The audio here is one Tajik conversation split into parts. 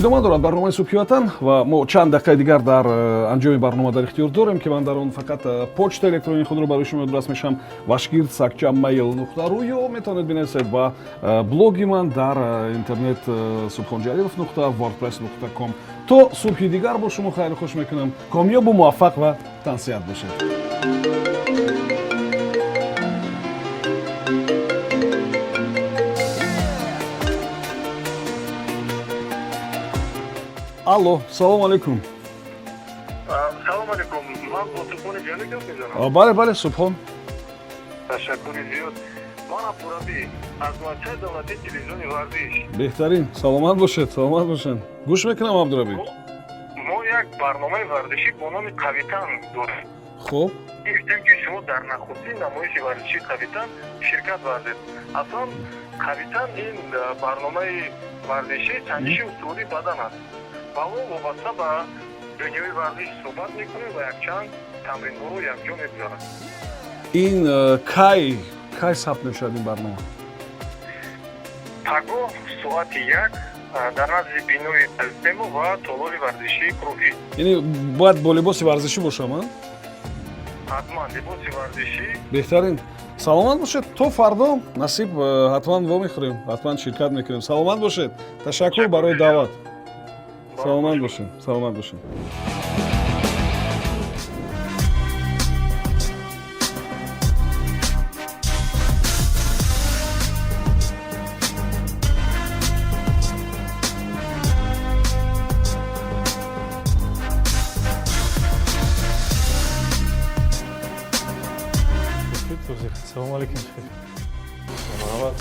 Идома дорад барномаи Субҳи Ватан ва мо чанд дақиқаи дигар дар анҷоми барнома дар ихтиёр дорем, ки ман дар он фақат почтаи электронии худро барои шумо ёдрас мешавам: вашгирд@mail.ru, ё метавонед бинависед ба блоги ман дар интернет subhonjalilov.wordpress.com. То субҳи дигар бо шумо хайру хуш мекунам. Комёбу муваффақ ва тансиҳат бошед. Алло, салому алейкум. Салому алейкум, ман бо Субҳони Ҷалил гап мезанам? Бале, бале, Субҳон. Ташаккури зиёд. Ман Абдурабӣ аз муассисаи давлатии телевизиони Варзиш. Беҳтарин, саломат бошед, саломат бошед. Гӯш мекунам, Абдурабӣ. Мо як барномаи варзишӣ бо номи Қавитан дорем. Хуб. Гуфтем, ки шумо дар нахустин намоиши варзишии Қавитан ширкат варзед. Аслан Қавитан ин барномаи варзишӣ санҷиши устувории бадан аст ва мо вобаста ба дунёи варзиш суҳбат мекунем ва якчанд тамринҳоро якҷо мегузарем. Ин кай сабт мешавад ин барнома? Пагоҳ соати 1 дар назди бинои Азтемо ва толори варзишии Профи. Яъне бояд бо либоси варзишӣ бошам, а? Ҳатман либоси варзишӣ. Беҳтарин, саломат бошед. То фардо насиб, ҳатман вомехӯрем, ҳатман ширкат мекунем. Саломат бошед, ташаккур барои даъват. Саломат бошед, саломат бошед. Салому алейкум. Марҳамат.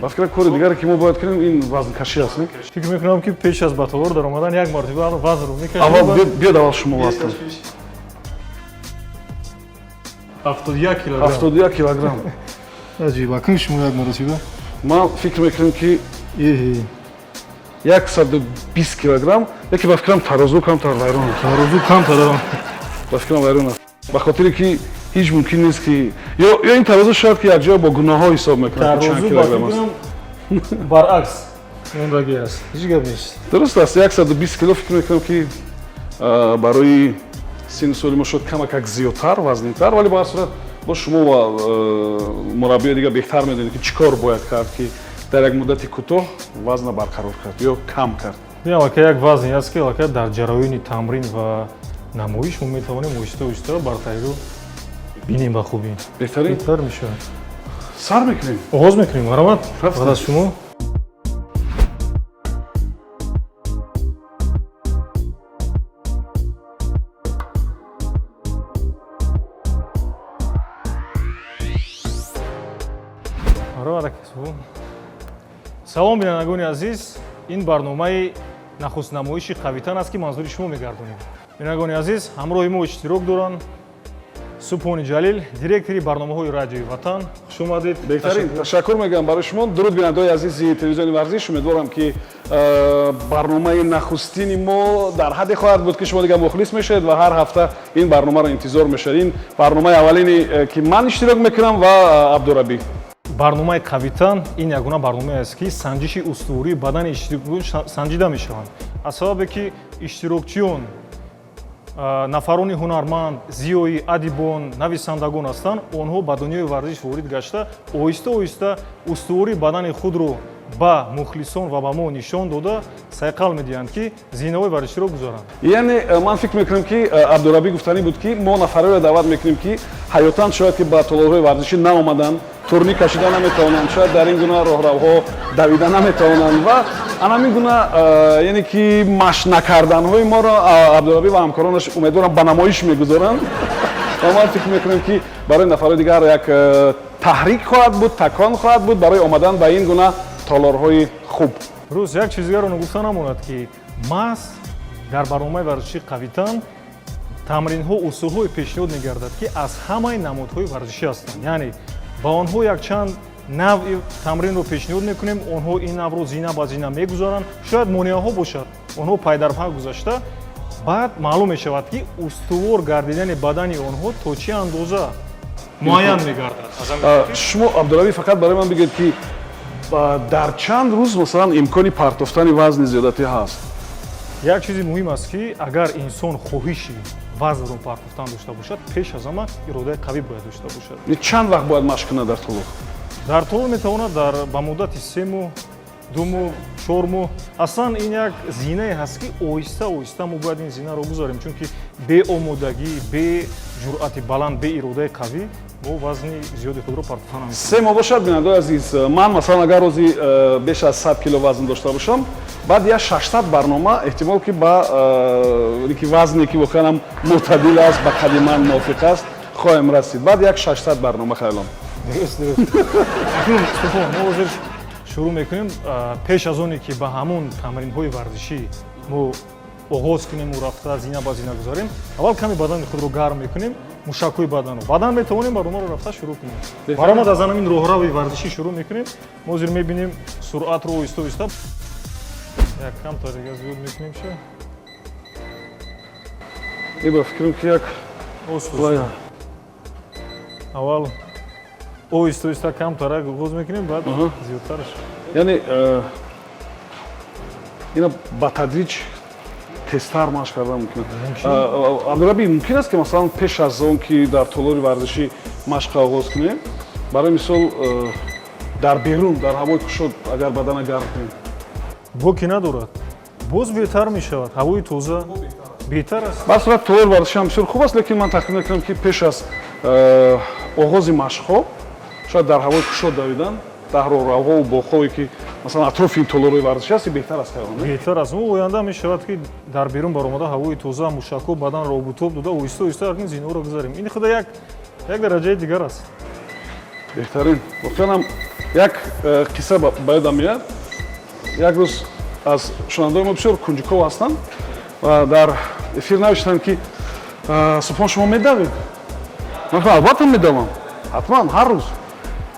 Ба фикрам, кори дигаре, ки мо бояд кунем, ин вазнкашӣ аст, не? Фикр мекунам, ки пеш аз ба толор даромадан як мартиба вазнро мекашем. Аввал биёд, аввал шумо вазн. 71 килограмм. 71 килограмм. Аҷиб, акун шумо як маротиба. Ман фикр мекунам, ки Эҳе. 120 килограмм, яке ба фикрам, тарозу камтар вайрон аст. Тарозу камтар. Ба фикрам, вайрон аст, ба хотире ки ҳеҷ мумкин нест, ки ё ин тарозу шояд ки якҷоя бо гуноҳҳо ҳисоб мекунад, ки чанд Тарозу ба килограмм аст. фикрам, баръакс мондагӣ аст. Ҳеҷ гап нест. Дуруст аст, 120 кило, фикр мекунам, ки барои синну соли мо шояд камакак зиёдтар, вазнинтар, вале ба ҳар сурат бо шумо ва мураббиёи дигар беҳтар медонед, ки чӣ кор бояд кард, ки дар як муддати кӯтоҳ вазна барқарор кард ё кам кард. Ин аллакай як вазне аст, ки аллакай дар ҷараёни тамрин ва намоиш мо метавонем оҳиста оҳиста бартариро бинем ба хубӣ. Беҳтарин. Беҳтар мешавад. Сар мекунем. Оғоз мекунем, марҳамат. Рафтем. Баъд аз шумо. Марҳамат, ака Субҳон. Салом, бинандагони азиз. Ин барномаи нахустнамоиши Қавитан аст, ки манзури шумо мегардонем. Бинандагони азиз, ҳамроҳи мо иштирок доранд Субҳони Ҷалил, директори барномаҳои Радиои Ватан. Хуш омадед. Беҳтарин, ташаккур мегӯям барои шумо. Дуруд, бинандаҳои азизи телевизиони Варзиш. Умедворам, ки барномаи нахустини мо дар ҳадде хоҳад буд, ки шумо дигар мухлис мешавед ва ҳар ҳафта ин барномаро интизор мешавед. Ин барномаи аввалине, ки ман иштирок мекунам ва Абдурабӣ. Барномаи Қавитан ин ягона барномае аст, ки санҷиши устувории бадани иштирокчиён санҷида мешаванд. Аз сабабе ки иштирокчиён нафарони ҳунарманд, зиёӣ, адибон, нависандагон ҳастанд, онҳо ба дунёи варзиш ворид гашта, оҳиста оҳиста устувории бадани худро ба мухлисон ва ба мо нишон дода, сайқал медиҳанд, ки зинаҳои варзиширо гузаранд. Яъне ман фикр мекунам, ки Абдурабӣ гуфтанӣ буд, ки мо нафареро даъват мекунем, ки ҳаётан шояд ки ба толорҳои варзишӣ наомаданд, турник кашида наметавонанд, шояд дар ин гуна роҳравҳо давида наметавонанд ва ана ҳамин гуна яъне ки машқ накарданҳои моро Абдурабӣ ва ҳамкоронаш, умедворам, ба намоиш мегузоранд ва ман фикр мекунам, ки барои нафарои дигар як таҳрик хоҳад буд, такон хоҳад буд барои омадан ба ин гуна толорҳои хуб. Рӯз як чиз дигарро нагуфта намонад, ки маҳз дар барномаи варзишии «Қавитан» тамринҳо, усулҳое пешниҳод мегардад, ки аз ҳамаи намудҳои варзишӣ ҳастанд, яъне ба онҳо якчанд навъи тамринро пешниҳод мекунем, онҳо ин навъро зина ба зина мегузаранд. Шояд монеаҳо бошад, онҳо пайдарпай гузашта, баъд маълум мешавад, ки устувор гардидани бадани онҳо то чӣ андоза муайян мегардад. Аз ҳамин хотир Шумо, Абдураби, фақат барои ман бигӯед, ки дар чанд рӯз, масалан, имкони партофтани вазни зиёдатӣ ҳаст? Як чизи муҳим аст, ки агар инсон хоҳиши вазнро партофтан дошта бошад, пеш аз ҳама иродаи қавӣ бояд дошта бошад. Чанд вақт бояд машқ кунад дар толор? Дар толор метавонад дар ба муддати 3 моҳ, 2 моҳ, 4 моҳ. Аслан ин як зинае ҳаст, ки оҳиста оҳиста мо бояд ин зинаро гузарем, чунки беомодагӣ, бе ҷуръати баланд, бе иродаи қавӣ мо вазни зиёди худро партофта наметавонем. 3 моҳ бошад. Бинандаои азиз, ман, масалан, агар рӯзи беш аз 100 кило вазн дошта бошам, баъд як 600 барнома эҳтимол, ки ба ки вазне, ки воқеан ҳам мӯътадил аст, ба қади ман мувофиқ аст, хоҳем расид. Баъд як 600 барнома, хаёлам. Дуруст. Акнун, Субҳон, мо ҳозир шурӯъ мекунем. Пеш аз оне ки ба ҳамон тамринҳои варзишӣ мо оғоз кунему рафта зина ба зина гузарем, аввал каме бадани худро гарм мекунем, мушакҳои баданро. Баъдан метавонем барномаро рафта шурӯъ кунем. Баромад аз ҳамин роҳрави варзишӣ шурӯъ мекунем. Мо ҳозир мебинем суръатро оҳиста оҳиста як камтар дига зиёд мекунем ша. И ба фикрам, ки як Оҳиста, аввал оҳиста оҳиста камтарак оғоз мекунем, баъд зиёдтараш. Яъне ина ба тадриҷ тезтар машқ кардан мумкин. Абдураби, мумкин аст, ки, масалан, пеш аз он ки дар толори варзишӣ машқро оғоз кунем, барои мисол, дар берун, дар ҳавои кушод, агар бадана гарм кунем? Боки надорад, боз беҳтар мешавад, ҳавои тоза беҳтар аст. Ба сурат, толори варзишӣ ҳам бисёр хуб аст, лекин ман тахмин мекунам, ки пеш аз оғози машқҳо шояд дар ҳавои кушод давидан, дар роҳравҳову боғҳое, ки, масалан, атрофи ин толорҳои варзишӣ аст, беҳтар аст, хаёлам, не? Беҳтар аст. Мо оянда мешавад, ки дар берун баромада, ҳавои тоза, мушакҳо, баданро обутоб дода, оҳиста оҳиста акнун зинаҳоро гузарем. Ин худа як дараҷаи дигар аст. Беҳтарин. Воқеан ҳам як қисса ба ёдам меяд. Як рӯз аз шунавандаои мо бисёр кунҷиков ҳастанд ва дар эфир навиштанд, ки «Субҳон, шумо медавед?» Ман гуфтам: «Албатта медавам, ҳатман, ҳар рӯз».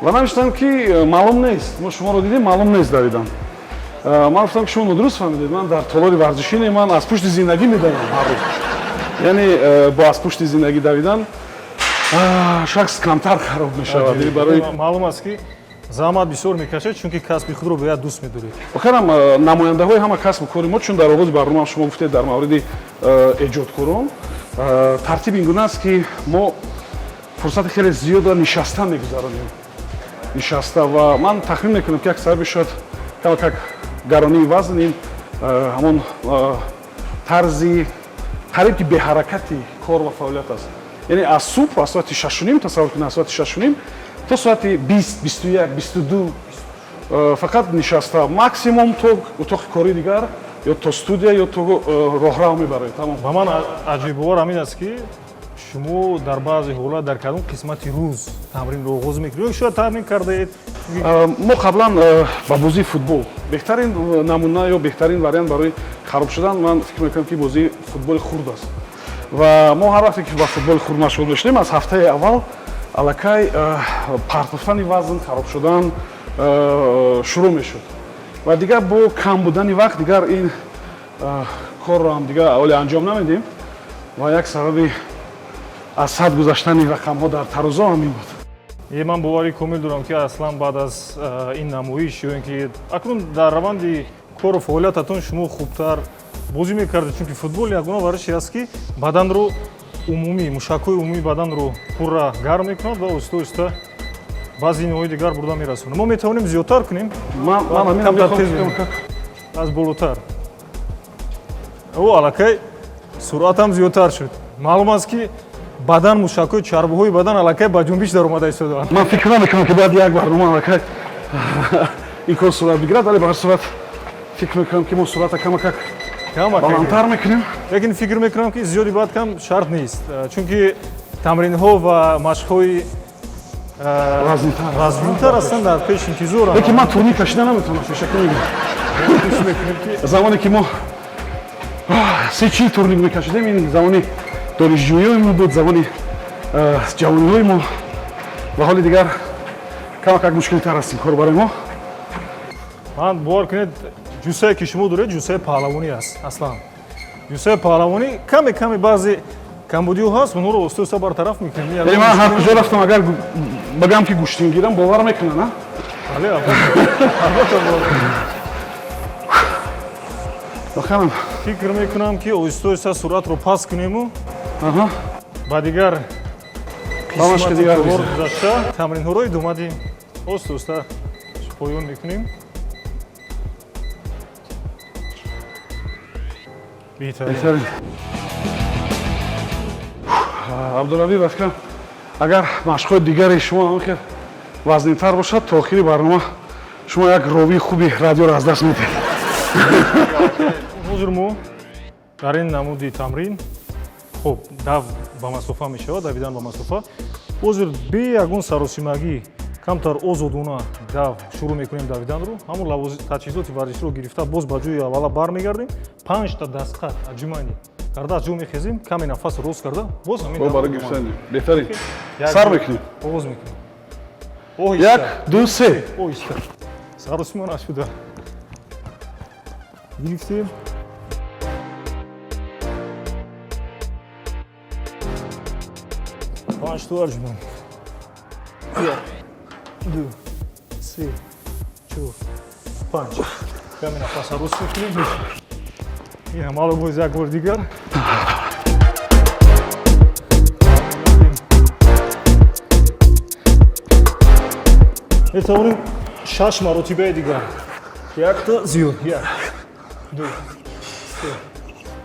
Ва навиштанд, ки «Маълум нест, мо шуморо дидем, маълум нест давидан». Ман гуфтам, ки шумо нодуруст фаҳмидед, ман дар толори варзишӣ не, ман аз пушти зиндагӣ медавам ҳар рӯз. Яъне бо аз пушти зиндагӣ давидан шахс камтар хароб мешавад. Яъне барои Маълум аст, ки заҳмат бисёр мекашад, чунки касби худро бояд дӯст медоред. Охирам намояндаҳои ҳама касбу кори мо, чун дар оғози барнома шумо гуфтед дар мавриди эҷодкорон, тартиб ин гуна аст, ки мо фурсати хеле зиёдро нишаста мегузаронем, нишаста. Ва ман тахмин мекунам, ки як сабаби шояд камакак гаронии вазн ин ҳамон тарзи қариб ки беҳаракати кор ва фаъолият аст. Яъне аз субҳ, аз соати 6:30, тасаввур кунед, аз соати 6:30 то соати 20, 21, 22 фақат нишаста, максимум то утоқи кори дигар ё то студия, ё то роҳрав мебаред, тамом. Ба ман аҷибовар ҳамин аст, ки шумо дар баъзе ҳолат дар кадом қисмати рӯз тамринро оғоз мекунед ё шояд тамрин кардаед? Мо қаблан ба бозии футбол, беҳтарин намуна ё беҳтарин вариант барои хароб шудан, ман фикр мекунам, ки бозии футболи хурд аст. Ва мо ҳар вақте ки ба футболи хурд машғул мешудем, аз ҳафтаи аввал аллакай партофтани вазн, хароб шудан шурӯъ мешуд. Ва дигар бо кам будани вақт дигар ин корро ҳам дигар оле анҷом намедиҳем. Ва як сабаби аз сад гузаштани рақамҳо дар тарозу ҳам ин буд. Ман боварӣ комил дорам, ки аслан баъд аз ин намоиш ё ин ки акнун дар раванди кору фаъолиятатон шумо хубтар бозӣ мекардед, чунки футбол ягона варзише аст, ки баданро умумӣ, мушакҳои умумии баданро пурра гарм мекунад ва оҳиста оҳиста ба зинаҳои дигар бурда мерасонад. Мо метавонем зиёдтар кунем. Ман ҳамин Камтар мехоҳам тез ки мекунем. Аз болотар о аллакай суръатам зиёдтар шуд. Маълум аст, ки бадан, мушакҳои чарбуҳои бадан аллакай ба ҷунбиш даромада истодаанд. Ман фикр намекунам, ки баъд як барнома аллакай ин кор сурат бигирад, вале ба ҳар сурат фикр мекунам, ки мо суръата камакак Камакак. баландтар мекунем. Лекин фикр мекунам, ки зиёди баъд кам шарт нест, чунки тамринҳо ва машқҳои Вазнинтар. вазнинтар ҳастанд, дар пеш интизоранд. Лекин ман турник кашида наметавонам, пешакӣ мегӯям. Замоне ки мо 30-40 турник мекашидем, ин замони донишҷӯиҳои мо буд, замони ҷавониҳои мо, ва ҳоли дигар камакак мушкилтар аст ин кор барои мо. Ман бовар кунед, ҷуссае ки шумо доред, ҷуссаи паҳлавонӣ аст. Аслан ҷуссаи паҳлавонӣ каме каме баъзе камбудиҳо ҳаст, онҳоро оста оста бартараф мекунем. Яъне ман ҳар куҷо рафтам, агар багам ки гӯштингирам, бовар мекунанд, а? Бале, албатта. Воқеан. Фикр мекунам, ки оҳиста оҳиста суръатро паст кунему ба дигар Ба машқи қисмати дигар толор бизанем. Гузашта тамринҳоро идома диҳем. Оҳиста оҳиста поён мекунем. Беҳтарин. Беҳтарин. Абдураби, ба фикрам, агар машқҳои дигари шумо ҳам хел вазнинтар бошад, то охири барнома шумо як ровии хуби радиоро аз даст медиҳед. Ҳозир мо дар ин намуди тамрин, хуб, дав ба масофа мешавад, давидан ба масофа. Ҳозир бе ягон саросимагӣ, камтар озодона дав шурӯъ мекунем давиданро. Ҳамон таҷҳизоти варзиширо гирифта, боз ба ҷои аввала бармегардем, панҷта дастқат, отжимание карда, аз ҷо мехезем, каме нафас рост карда, боз ҳамин Бо давро барои идома. гирифтани беҳтарин. Як Сар ду- мекунем. Оғоз мекунем. Як, Оҳиста. ду, се. Оҳиста, саросима нашуда гирифтем. Панҷ то отжимание: як, ду, се, чор, панҷ. Каме нафаса рост мекунем. Ин ҳамало боз як бор дигар. Метавонем шаш маротибаи дигар, якта зиёд: як, ду, се,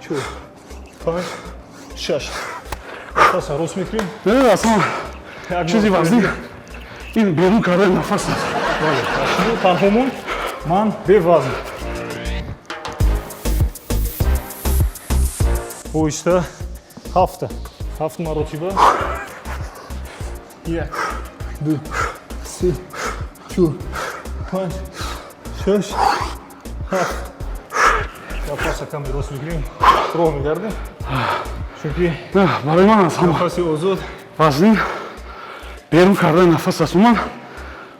чор, панҷ, шаш. Нафаса рост мекунем. Не, аслан Як чизи маротиба вазнин дигар. ин берун кардани нафас аст. Бале, аз шумо танҳо монд, ман бевазн. Оҳиста, ҳафта, ҳафт маротиба: як, ду, се, чор, панҷ, шаш, ҳафт. Нафаса каме рост мегирем, роҳ мегардем, чунки Не, барои ман аз ҳама нафаси озод. вазнин берун кардани нафас аст. Умуман,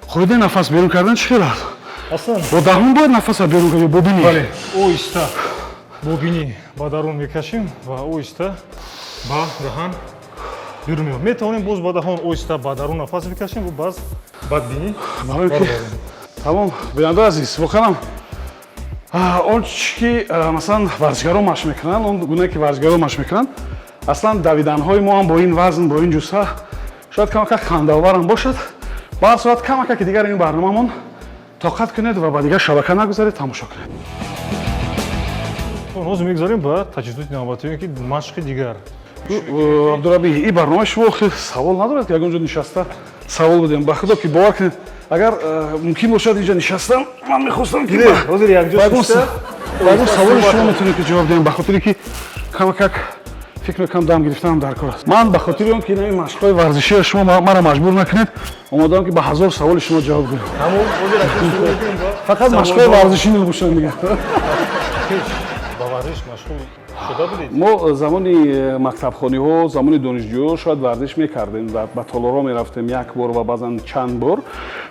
қоидаи нафас берун кардан чӣ хел аст? Аслан Бо даҳон бояд нафаса берун кард ё бо бинӣ? Бале, оҳиста бо бинӣ ба дарун мекашем ва оҳиста ба даҳан берун меоем. Метавонем боз ба даҳон оҳиста ба дарун нафас бикашем ва баъз ба бинӣ Барои ки барбарем. Тамом, бинандаи азиз, воқеан он чи ки масалан варзишгарон машқ мекунанд, он гунае ки варзишгарон машқ мекунанд, аслан давиданҳои мо ҳам бо ин вазн, бо ин ҷусса шояд камакак хандаоварам бошад. Ба ҳар сурат, камакаки дигар ин барномамон тоқат кунед ва ба дигар шабака нагузаред, тамошо кунед. Ҳозир мегузарем ба таҷҳизоти навбатӣ, ки машқи дигар. Абдураби, ин барномаи шумо хел савол надорад, ки ягон ҷо нишаста савол будем. Ба худо ки бовар кунед, агар мумкин бошад, инҷа нишастам, ман мехостам ки Ҳозир якҷо ба ягон шишта ба ягон саволи шумо метавонем ки ҷавоб диҳем, ба хотире ки камакак фикр мекунам, дам гирифтанам дар кор аст. Ман ба хотири он ки ин машқҳои варзиширо шумо маро маҷбур накунед, омодаам ки ба ҳазор саволи шумо ҷавоб диҳам. Тамом, ҳозир акнун шурӯъ мекунем ба Фақат машқҳои варзишӣ набошанд дигар. Пеш ба варзиш машғул шуда будед? Мо замони мактабхониҳо, замони донишҷӯ шояд варзиш мекардем ва ба толорҳо мерафтем як бор ва баъзан чанд бор,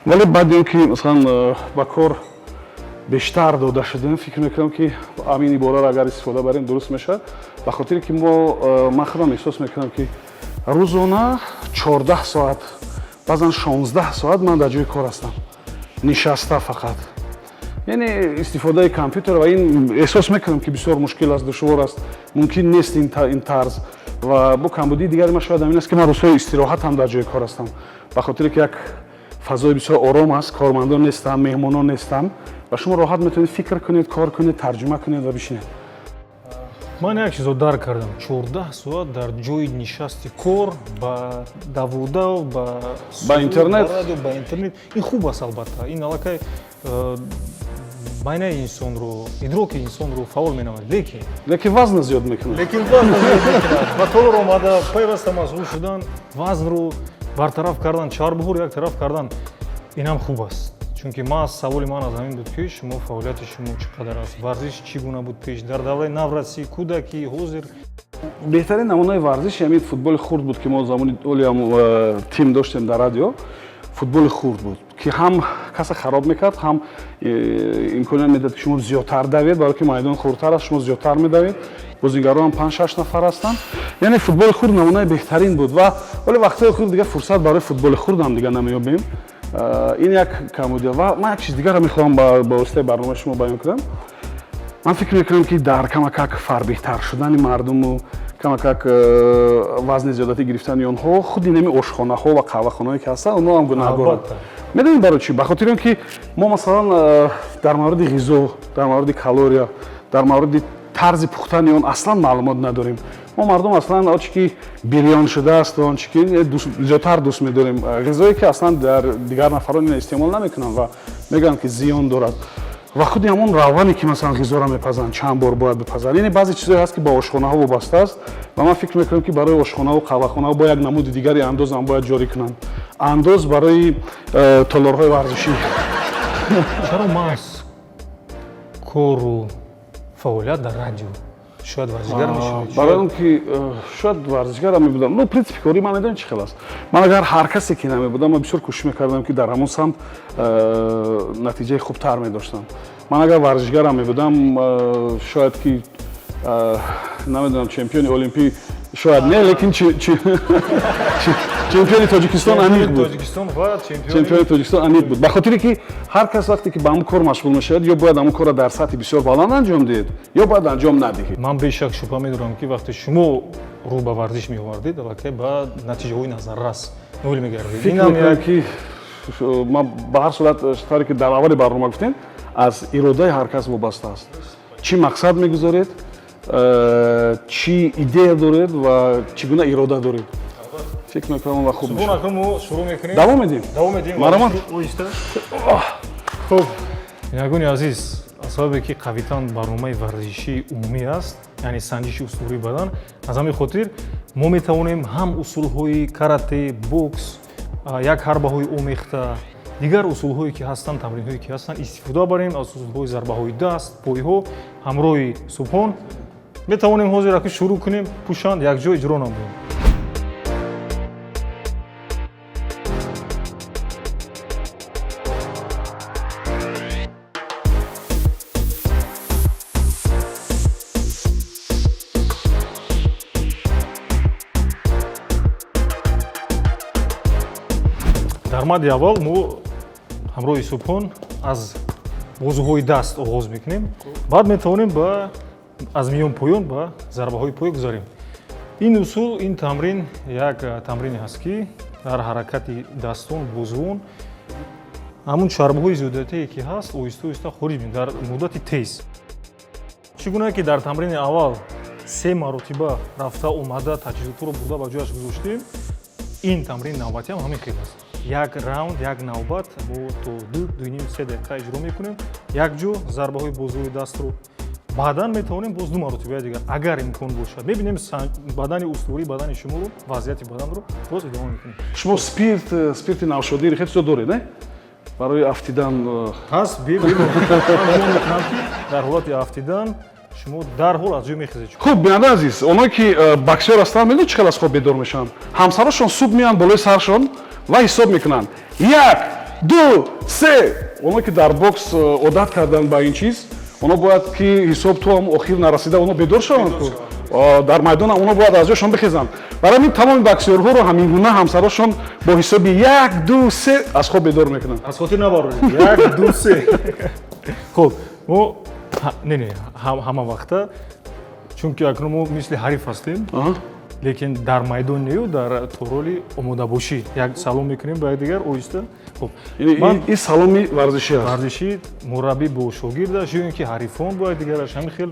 вале баъди он ки масалан ба кор бештар дода шудем, фикр мекунам ки ҳамин ибораро агар истифода барем, дуруст мешавад, ба хотире ки мо ман худам эҳсос мекунам, ки рӯзона 14 соат, баъзан 16 соат ман дар ҷои кор ҳастам, нишаста фақат, яъне истифодаи компютер, ва ин эҳсос мекунам, ки бисёр мушкил аст, душвор аст, мумкин нест ин тарз. Ва бо камбудии дигари ман шояд ҳамин аст, ки ман рӯзҳои истироҳат ҳам дар ҷои кор ҳастам, ба хотире ки як фазои бисёр ором аст, кормандон нестанд, меҳмонон нестанд ва шумо роҳат метавонед фикр кунед, кор кунед, тарҷума кунед ва бишинед. Ман як чизо дарк кардам: 14 соат дар ҷои нишасти кор ба давудав, ба Ба интернет. Ба радио, ба интернет, ин хуб аст, албатта, ин аллакай майнаи инсонро, идроки инсонро фаъол менамояд, лекин Лекин вазна зиёд мекунад. Лекин вазн зиёд мекунад. Ба толор омада, пайваста машғул шудан, вазнро бартараф кардан, чарбҳоро як тараф кардан, инам хуб аст. Чунки ман саволи ман аз ҳамин буд, ки шумо фаъолияти шумо чӣ қадар аст, варзиш чӣ гуна буд пеш, дар давраи наврасӣ, кӯдакӣ, ҳозир? Беҳтарин намунаи варзиш ҳамин футболи хурд буд, ки мо замони олиам тим доштем дар радио. Футболи хурд буд, ки ҳам каса хароб мекард, ҳам имконият медод, ки шумо зиёдтар давед, барои ки майдон хурдтар аст, шумо зиёдтар медавед, бозигарон ҳам 5-6 нафар ҳастанд. Яъне футболи хурд намунаи беҳтарин буд ва вале вақтҳои хурд дигар фурсат барои футболи хурдам дигар намеёбем. Ин як камбудия. Ва ман як чиз дигарро мехоҳам ба воситаи барномаи шумо баён кунам. Ман фикр мекунам, ки дар камакак фарбеҳтар шудани мардуму камакак вазни зиёдатӣ гирифтани онҳо худи нами ошхонаҳо ва қаҳвахонаҳое ки ҳастанд, онҳо ҳам гунаҳгоранд. Медонед барои чӣ? Ба хотири он ки мо, масалан, дар мавриди ғизо, дар мавриди калория, дар мавриди тарзи пухтани он аслан маълумот надорем. Мо мардум аслан он чи ки бирён шудааст, он чи ки зиёдтар дӯст медорем, ғизое ки аслан дар дигар нафарон ина истеъмол намекунанд ва мегӯянд, ки зиён дорад. Ва худи ҳамон равғане, ки масалан ғизоро мепазанд, чанд бор бояд бипазанд. Яъне баъзе чизое ҳаст, ки ба ошхонаҳо вобаста аст ва ман фикр мекунам, ки барои ошхонаҳо, қаҳвахонаҳо бо як намуди дигари андозам бояд ҷорӣ кунанд, андоз барои толорҳои варзишӣ. Чаро маҳз кору фаъолият дар радио? Шояд варзишгар мешудед? Барои он ки шояд варзишгарам мебудам. Ну, принсипи кори ман медонем чӣ хел аст. Ман агар ҳар касе ки намебудам, ман бисёр кӯшиш мекардам, ки дар ҳамон самт натиҷаи хубтар медоштам. Ман агар варзишгарам мебудам, шояд ки, намедонам, чемпиони олимпӣ шояд не, лекин чемпиони Тоҷикистон аниқ буд. Чемпиони Тоҷикистон аниқ буд, ба хотире ки ҳар кас вақте ки ба ҳамон кор машғул мешавад, ё бояд ҳамон корро дар сатҳи бисёр баланд анҷом диҳед, ё бояд анҷом надиҳед. Ман бешак шубҳа медорам, ки вақте шумо рӯ ба варзиш меовардед, аллакай ба натиҷаҳои назаррас ноил мегардед. Фикр мекунам, ки ман ба ҳар сурат, тавре ки дар аввали барнома гуфтем, аз иродаи ҳар кас вобаста аст, чӣ мақсад мегузоред, чӣ идея доред ва чӣ гуна ирода доред. Фикр мекунам, он хуб. Мешавад. Мо шурӯъ мекунем. Давом медиҳем. Давом медиҳем. Марҳамат. Оҳиста. Хуб, бинандагони азиз, аз сабабе ки «Қавитан» барномаи варзишии умумӣ аст, яъне санҷиши устувории бадан, аз ҳамин хотир мо метавонем ҳам усулҳои карате, бокс, як ҳарбаҳои омехта, дигар усулҳое ки ҳастанд, тамринҳое ки ҳастанд, истифода барем, аз усулҳои зарбаҳои даст, пойҳо. Ҳамроҳи Субҳон метавонем ҳозир аки шурӯъ кунем, пӯшанд, якҷо иҷро намоем. Дар мадди аввал мо ҳамроҳи Субҳон аз бозуҳои даст оғоз мекунем, баъд метавонем ба аз миён поён ба зарбаҳои пой гузарем. Ин усул, ин тамрин як тамрине ҳаст, ки дар ҳаракати дастон, бозувон ҳамун чарбҳои зиёдатие ки ҳаст, оҳиста оҳиста хориҷ мекунад дар муддати тез. Чӣ гуна ки дар тамрини аввал се маротиба рафта омада, таҷҳизотро бурда ба ҷояш гузоштем, ин тамрини навбатӣ ҳам ҳамин хел аст. Як раунд, як навбат мо то 2, 2.5, 3 дақиқа иҷро мекунем якҷо зарбаҳои бозуи дастро. Баъдан метавонем боз ду маротибаи дигар, агар имкон бошад, мебинем бадани, устувории бадани шуморо, вазъияти баданро, боз идома мекунем. Шумо спирти навшодири хеле зиёд доред, не, барои афтидан? Ҳаст. Мекунам, ки дар ҳолати афтидан шумо дарҳол аз ҷой мехезед. Хуб, бинандаи азиз, оное ки боксёр ҳастанд, медонед чӣ хел аз хоб бедор мешаванд? Ҳамсарошон субҳ меянд болои саршон ва ҳисоб мекунанд: як, ду, се. Оное ки дар бокс одат карданд ба ин чиз, онҳо бояд ки ҳисоб то ҳам охир нарасида онҳо бедор шаванд, дар майдон онҳо бояд аз ҷойшон бихезанд. Барои ҳамин тамоми боксёрҳоро ҳамин гуна ҳамсарошон бо ҳисоби як, ду, се аз хоб бедор мекунанд. Аз хотир набароред: як, ду, се. Хуб, мо не, ҳама вақта, чунки акнун мо мисли ҳариф ҳастем, лекин дар майдон нею, дар тороли омодабошӣ як салом мекунем ба якдигар оҳиста. Хуб. Ин саломи варзишӣ аст. Варзишӣ, мураббӣ бо шогирдаш ё ин ки ҳарифон бо якдигараш ҳамин хел.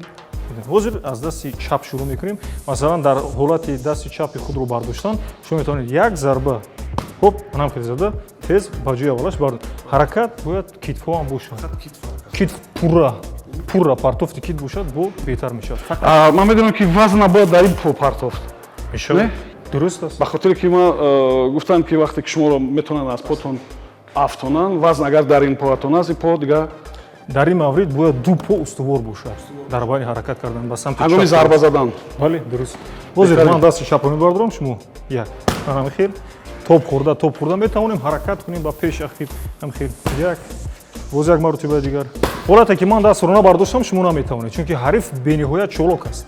Ҳозир аз дасти чап шурӯъ мекунем. Масалан, дар ҳолати дасти чапи худро бардоштан шумо метавонед як зарба, хуб, анам хел зада, тез ба ҷои аввалаш бар. Ҳаракат бояд китфҳо ҳам бошад, китф пурра пурра партофти китф бошад, бо беҳтар мешавад. Ман медонам, ки вазна бояд дар ин по партофт. Мешавад, дуруст аст. Ба хотире ки ман гуфтам, ки вақте ки шуморо метавонанд аз потон Афтонанд, вазн агар дар ин поатон аст, ин по дигар. Дар ин маврид бояд ду по устувор бошад дар байни ҳаракат кардан ба самти ҳангоми чап. Зарба задан. Бале, дуруст. Ҳозир Беҳтарин. Ман дасти чапро мебардорам, шумо як ҳамин хел топ хӯрда, топ хӯрда метавонем ҳаракат кунем ба пеш, ақиб, ҳамин хел. Як, боз як маротибаи дигар. Ҳолате ки ман дастро набардоштам, шумо наметавонед, чунки ҳариф бениҳоят чолок аст.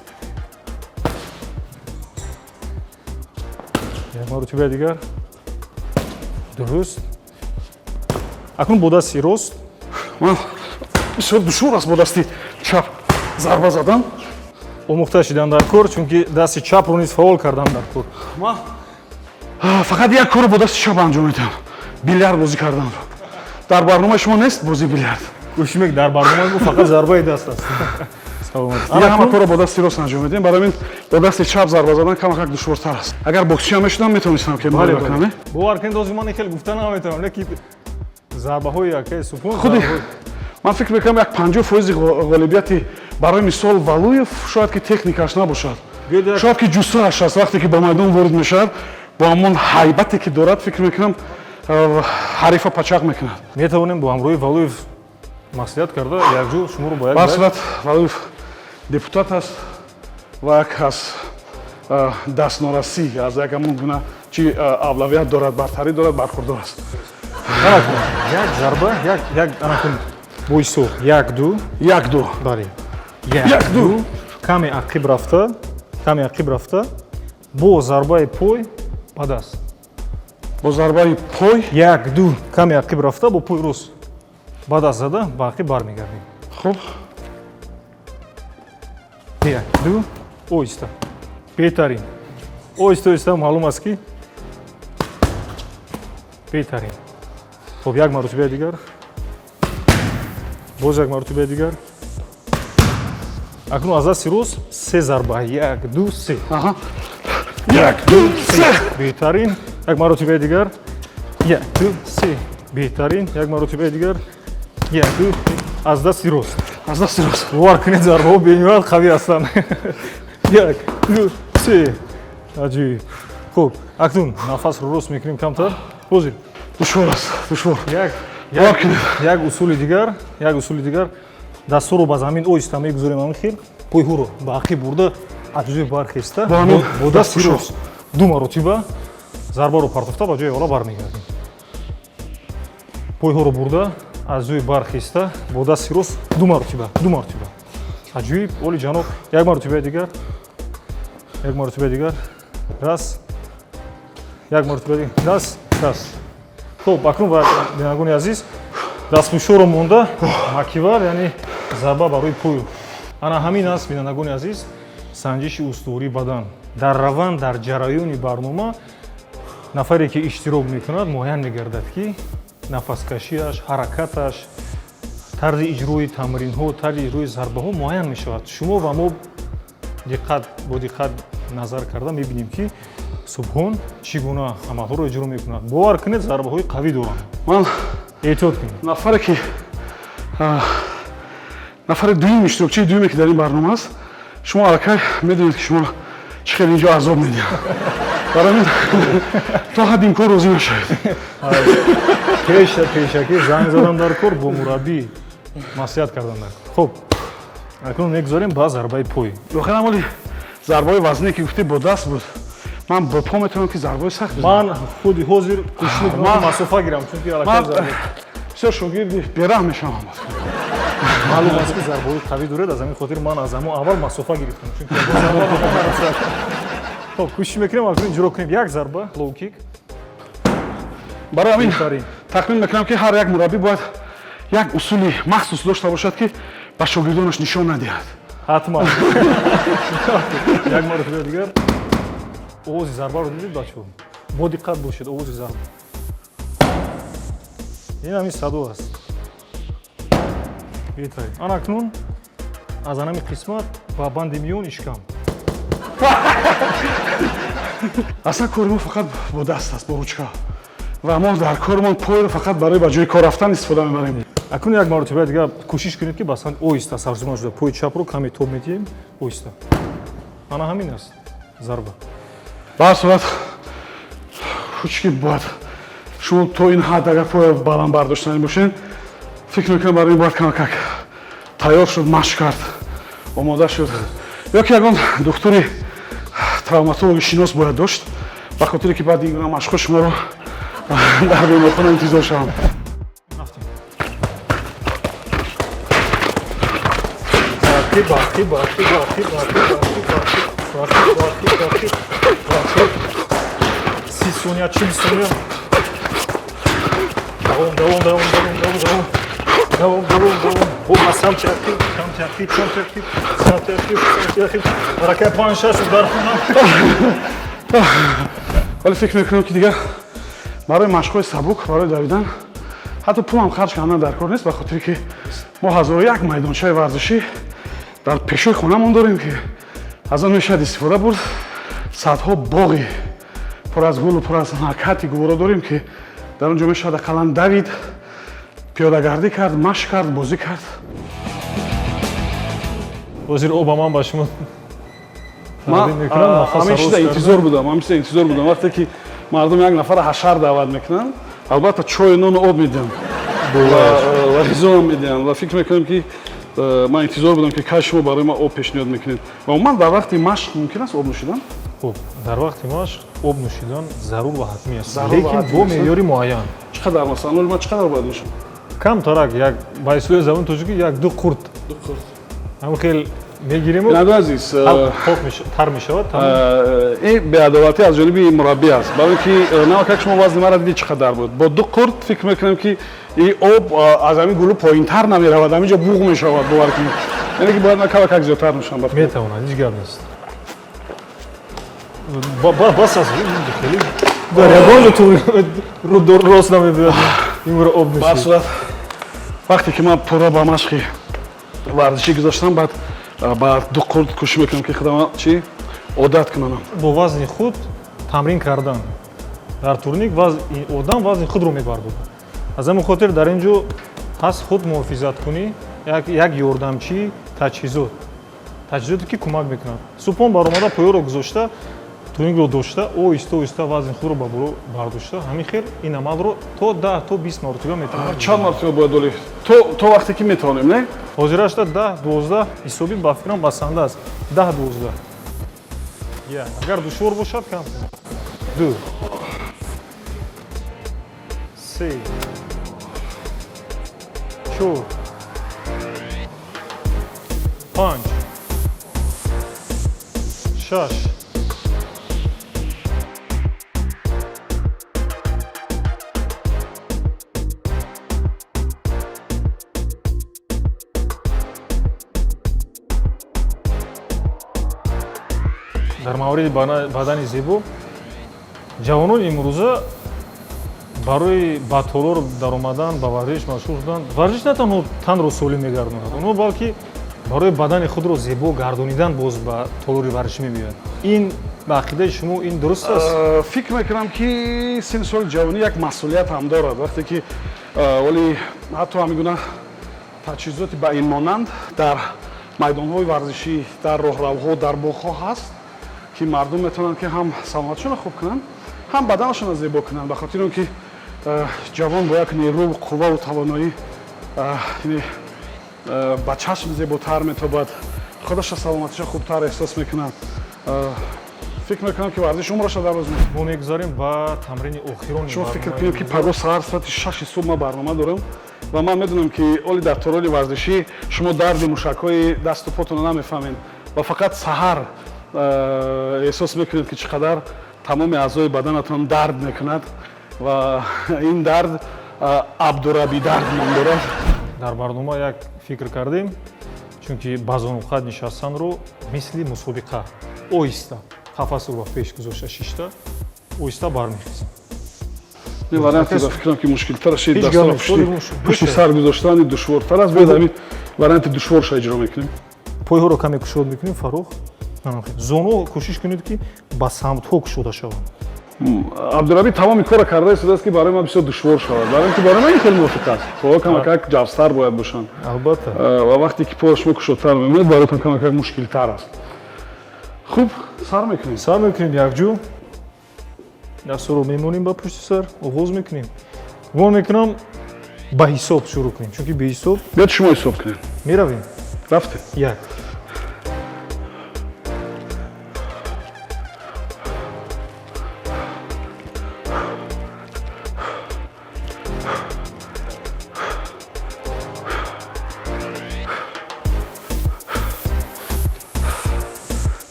Як маротибаи дигар. Дуруст. Акнун бо дасти рост. Ман бисёр душвор аст бо дасти чап зарба задан. Омӯхта шидан дар кор, чунки дасти чапро низ фаъол кардан дар кор. Ман фақат як корро бо дасти чап анҷом медиҳам, билярд бозӣ карданро. Дар барномаи шумо нест бозии билярд? Кӯшиш мек, дар барномаи мо фақат зарбаи даст аст. Саломат. Дигар ҳама корро бо дасти рост анҷом медиҳем, барои ҳамин бо дасти чап зарба задан камакак душвортар аст. Агар боксчиам мешудам, метавонистам ки Бале, муқобила кунам, бале. не? Бовар кунед, ҳозир ман хеле гуфта наметавонам, лекин зарбаҳои акаи Субҳон Худи ман фикр мекунам, як 50 фоизи ғолибияти, барои мисол, Валуев шояд ки техникаш набошад, Биёед шояд ки ҷуссааш аст. Вақте ки ба майдон ворид мешавад, бо ҳамон ҳайбате ки дорад, фикр мекунам, ҳарифа пачақ мекунад. Метавонем бо ҳамроҳи Валуев маслиҳат карда, якҷо шуморо бо як Ба ҳар сурат, Валуев депутат аст ва як аз дастнорасӣ, аз як ҳамон гуна чи авлавият дорад, бартарӣ дорад, бархурдор аст. Анакун як зарба, як, як, анакун бо ҳисоб: як, ду. Як, ду. Бале. Як, ду. Каме ақиб рафта, каме ақиб рафта, бо зарбаи пой ба даст. Бо зарбаи пой. Як, ду, каме ақиб рафта, бо пой рост ба даст зада, ба ақиб бармегардем. Хуб. Як, ду, оҳиста. Беҳтарин. Оҳиста, оҳиста. Маълум аст, ки беҳтарин. Хуб, як маротибаи дигар, боз як маротибаи дигар. Акнун аз дасти рост се зарба: як, ду, се. Аҳа, як, ду, се. Беҳтарин. Як маротибаи дигар: як, ду, се. Беҳтарин. Як маротибаи дигар: як, ду, аз дасти рост. Аз дасти рост. Бовар кунед, зарбаҳо бениҳоят қавӣ ҳастанд. Як, ду, се. Аҷиб. Хуб, акнун нафасро рост мекунем камтар ҳозир. Душвор аст, душвор. Як Бовар як кунед. Як усули дигар, як усули дигар: дастҳоро ба замин оҳиста мегузорем, ҳамин хел пойҳоро ба ақиб бурда, аз ҷои бархеста, Бо ҳамин бо дасти дастпӯшо. рост ду маротиба зарбаро партофта, ба ҷои аввала бармегардем. Пойҳоро бурда, аз ҷои бархеста, бо дасти рост ду маротиба, ду маротиба. Аҷоиб, оли ҷаноб. Як маротибаи дигар, як маротибаи дигар. Раз, як маротибаи дигар. Раз, раз. Хуб, акнун ва бинандагони азиз, дастпӯшоро монда, макивар, яъне зарба барои пой. Ана ҳамин аст, бинандагони азиз, санҷиши устувории бадан. Дар раванд, дар ҷараёни барнома нафаре ки иштирок мекунад, муайян мегардад, ки нафаскашиаш, ҳаракаташ, тарзи иҷрои тамринҳо, тарзи иҷрои зарбаҳо муайян мешавад. Шумо ва мо диққат, бо диққат назар карда мебинем, ки Субҳон чӣ гуна амалҳоро иҷро мекунад. Бовар кунед, зарбаҳои қавӣ доранд. Ман Эҳтиёт кунед. Нафаре ки нафари дуюм, иштирокчии дуюме ки дар ин барнома аст, шумо аллакай медонед, ки шуморо чӣ хел инҷо азоб медиҳам. Барои ҳамин то ҳадди имкон розӣ нашавед. Пеша пешакӣ занг задам дар кор, бо мураббӣ маслиҳат кардам дар кор. Хуб, акнун мегузорем ба зарбаи пой. Охир ҳамоли зарбаҳои вазне ки гуфтӣ, бо даст буд. Ман бо по метавонам ки зарбаҳои сахт бизанам. Ман худи ҳозир кӯшиш мекунам, масофа гирам, чунки аллакай Ман зарба бисёр шогирди бераҳм мешавам. Маълум аст, ки зарбаҳои қавӣ доред, аз ҳамин хотир ман аз ҳамон аввал масофа гирифтам, чунки ягон зарба ба ман нарасад. Хуб, кӯшиш мекунем акнун иҷро кунем як зарба, лоу-кик. Барои ҳамин Беҳтарин. тахмин мекунам, ки ҳар як мураббӣ бояд як усули махсус дошта бошад, ки ба шогирдонаш нишон надиҳад. Ҳатман. Як маротиба дигар. Овози зарбаро дидед, бачаҳо? Бо диққат бошед, овози зарба ин ҳамин садо аст. Беҳтарин. Ана акнун аз анами қисмат ба банди миён, ишкам. Аслан кори мо фақат бо даст аст, бо ручка, ва мо дар кормон пойро фақат барои ба ҷои кор рафтан истифода мебарем. Акнун як маротиба дигар кӯшиш кунед, ки ба самти оҳиста сарзума шуда, пои чапро каме тоб медиҳем, оҳиста. Ана ҳамин аст зарба. Ба ҳар сурат, ҳучки бояд шумо Шумо то ин ҳад агар поя баланд бардоштанӣ бошед, фикр мекунам, барои ин бояд камакак тайёр шуд, машқ кард, омода шуд, ё ки ягон духтури травматологи шинос бояд дошт, ба хотире ки баъди ин гуна машқҳо шуморо дар беморхона интизор шавам. Рафтем. Бақи, бақи, бақи, бақи, бақи, бақи, бақи, бақи, бақи, бақи, бақи. 30 сония, 40 сония. Давом, давом, давом, давом, давом, давом, давом, давом, давом. Хуб, аз самти ақиб, самти ақиб, самти ақиб, самти ақиб, самти ақиб. Баракай панҷ, шаш дар хона. Вале фикр мекунам, ки дигар барои машқҳои сабук, барои давидан ҳатто пулам харҷ кардан дар кор нест, ба хотире ки мо 1001 майдончаи варзишӣ дар пешои хонамон дорем, ки аз он мешавад истифода бурд. Садҳо боғи пур аз гулу пур аз накҳати гуворо дорем, ки дар он ҷо мешавад ақаллан давид, пиёдагардӣ кард, машқ кард, бозӣ кард. Ҳозир оба ман ба шумо Ман тақдим мекунам, нафас ҳамин чиза рост интизор будам, ҳамин чиза интизор будам. Вақте ки мардум як нафара ҳашар даъват мекунанд, албатта чою нону об медиҳанд ва ғизоам медиҳанд. Ва фикр мекунам, ки ман интизор будам, ки кай шумо барои ман об пешниҳод мекунед. Ва умуман дар вақти машқ мумкин аст об нӯшидан? Хуб, дар вақти машқ об нӯшидан зарур ва ҳатмӣ аст, Зарур ва лекин ҳатмӣ бо аст. меъёри муайян. Чӣ қадар, масалан, оли ман чӣ қадар бояд нӯшам? Камтарак, як, ба истилоҳи забони тоҷикӣ, як ду қурт ҳамин хел мегириму Бинандаи азиз, пок тар мешавад, тамом. Ин беадолатӣ аз ҷониби мураббӣ аст, барои ки навакак шумо вазни мара дидед, чӣ қадар буд. Бо ду қурт фикр мекунам, ки ин об аз ҳамин гулӯ поинтар намеравад, ҳамин ҷо буғ мешавад, бовар кунед. Яъне ки бояд ман камакак зиёдтар нӯшам, ба фикр. Метавонад, ҳеҷ гап нест. Бас аст, хеле дар ягон ҷо ту рост намебиёд, имро об Ба ҳар нӯшид. сурат, вақте ки ман пурра ба машқи варзишӣ гузоштам, баъд ба ду қурт кӯшиш мекунам, ки худама чӣ одат кунонам. Бо вазни худ тамрин кардан дар турник одам вазни худро мебардорад. Аз ҳамин хотир дар ин ҷо ҳаст худ муҳофизаткунӣ, як ёрдамчии таҷҳизоте, ки кӯмак мекунад. Супон баромада, поёро гузошта, турникро дошта, оҳиста оҳиста вазни худро ба боло бардошта, ҳамин хел ин амалро то 10, то 20 маротиба метавонад. Чанд мартиба бояд доли? То вақте ки метавонем, не? Ҳозирашда 10, 12 ҳисобӣ, ба фикрам, басанда аст. 10, 12. Я агар душвор бошад, кам кунед. Ду, се, чор, панҷ, шаш. Дар мавриди бадани зебо, ҷавонони имрӯза барои ба толор даромадан, ба варзиш машғул шудан, варзиш на танҳо танро солим мегардонад, онҳо балки барои бадани худро зебо гардонидан боз ба толори варзишӣ мебиёяд. Ин ба ақидаи шумо, ин дуруст аст? Фикр мекунам, ки синни соли ҷавонӣ як масъулият ҳам дорад. Вақте ки вале ҳатто ҳамин гуна таҷҳизоти ба ин монанд дар майдонҳои варзишӣ, дар роҳравҳо, дар боғҳо ҳаст, ки мардум метавонанд, ки ҳам саломатшонро хуб кунанд, ҳам баданашонро зебо кунанд, ба хотири он ки ҷавон бо як нерӯ, қувваву тавоноӣ, яъне, ба чашм зеботар метобад, худаша, саломатиша хубтар эҳсос мекунад. Фикр мекунам, ки варзиш умраша дароз мекунад. Мо мегузарем ба тамрини охирони Шумо фикр барномаи кунед, ки имрӯза. паго саҳар соати 6-и субҳ ман барнома дорам ва ман медонам, ки оли дар толори варзишӣ шумо дарди мушакҳои дасту потонро намефаҳмед ва фақат саҳар эҳсос мекунед, ки чӣ қадар тамоми аъзои баданатон дард мекунад ва ин дард Абдураби дард ном дорад. Дар барнома як фикр кардем, чунки ба зонуқад нишастанро мисли мусобиқа оҳиста қафасро ба пеш гузошта, шишта, оҳиста бармехезем. Ин варианте, ба фикрам, ки мушкилтар шид. Ҳеҷ Дастро гап нест, пушти сар гузоштани душвортар аст. Биёд, ҳамин варианти душворша иҷро мекунем. Пойҳоро каме кушод мекунем, Фаррух. Зону кӯшиш кунед, ки ба самтҳо кушода шаванд. Абдураби тамоми корро карда истодааст, ки барои ман бисёр душвор шавад, барои ин ки барои ман ин хеле мувофиқ аст. Поҳо камакак ҷавзтар бояд бошанд. Албатта. Ва вақте ки пои шумо кушодтар мемонад, бароятон камакак мушкилтар аст. Хуб, сар мекунем. Сар мекунем якҷо. Дастҳоро мемонем ба пушти сар, оғоз мекунем. Гумон мекунам, ба ҳисоб шурӯъ кунем, чунки беҳисоб Биёд, шумо ҳисоб кунед. Меравем. Рафтем. Як.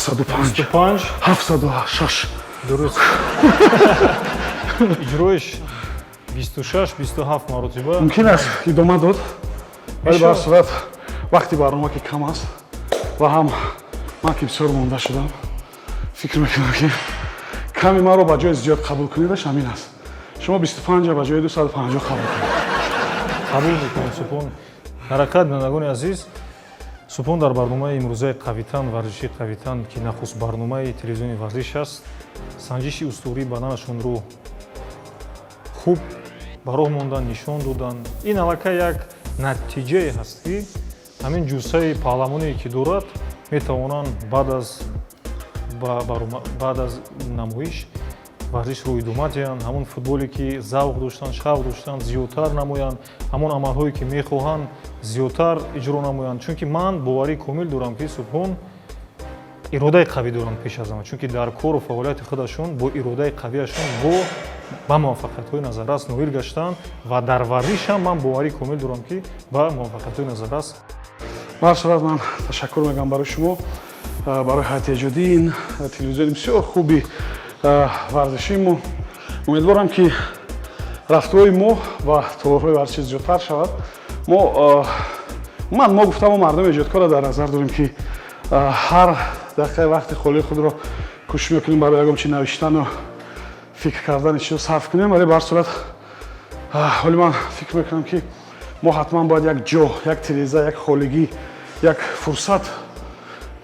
705. 5. 706. Дуруст, иҷроиш 26, 27 маротиба. Мумкин аст идома дод, вале ба ҳар Мешавад. сурат вақти барнома ки кам аст ва ҳам ман ки бисёр монда шудам, фикр мекунам, ки ками маро ба ҷои зиёд қабул кунедаш ҳамин аст. Шумо 25 ба ҷои 250 қабул кунед. Қабул мекунем, Субҳон. Дар ҳақиқат, бинандагони азиз, Субҳон дар барномаи имрӯзаи Қавитан, варзиши Қавитан, ки нахуст барномаи телевизиони варзиш аст, санҷиши устувории баданашонро хуб ба роҳ мондан, нишон доданд. Ин аллакай як натиҷае ҳаст, ки ҳамин ҷуссаи паҳлавоние, ки дорад, метавонанд баъд аз намоиш варзишро идома диҳанд, ҳамон футболе, ки завқ доштанд, шавқ доштанд, зиёдтар намоянд, ҳамон амалҳое, ки мехоҳанд, зиёдтар иҷро намоянд, чунки ман боварии комил дорам, ки Субҳон иродаи қавӣ доранд пеш аз ҳама, чунки дар кору фаъолияти худашон бо иродаи қавиашон ба муваффақиятҳои назаррас ноил гаштанд ва дар варзиш ҳам ман боварии комил дорам, ки ба муваффақиятҳои назаррас Ба ҳар сурат, ман ташаккур мегӯям барои шумо, барои ҳайати эҷодии ин телевизиони бисёр хуби варзишии мо. Умедворам, ки рафтуҳои мо ва толорҳои варзишӣ зиёдтар шавад. Мо, ман мо гуфтамо, мардуми эҷодкорро дар назар дорем, ки ҳар дақиқаи вақти холии худро кӯшиш мекунем барои ягон чи навиштану фикр кардани чизо сарф кунем. Вале ба ҳар сурат, ҳоли ман фикр мекунам, ки мо ҳатман бояд як ҷо, як тиреза, як холигӣ, як фурсат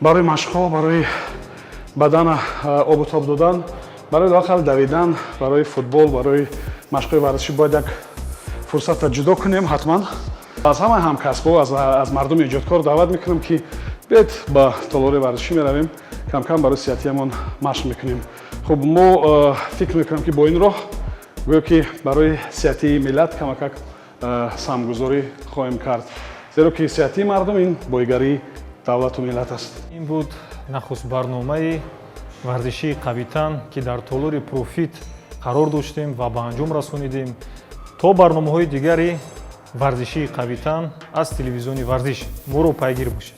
барои машқҳо, барои бадана обу тоб додан, барои лоақал давидан, барои футбол, барои машқҳои варзишӣ бояд як фурсатро ҷудо кунем ҳатман. Аз ҳамаи ҳамкасбо, аз мардуми эҷодкор даъват мекунам, ки биёед, ба толори варзишӣ меравем, камкам барои сиҳатиямон машқ мекунем. Хуб, мо фикр мекунам, ки бо ин роҳ гӯё ки барои сиҳатии миллат камакак саҳмгузорӣ хоҳем кард, зеро ки сиҳатии мардум ин боигарии давлату миллат аст. Ин буд нахуст барномаи варзишии Қавитан, ки дар толори Профит қарор доштем ва ба анҷом расонидем. То барномаҳои дигари варзишии Қавитан аз телевизиони варзиш моро пайгир бошед.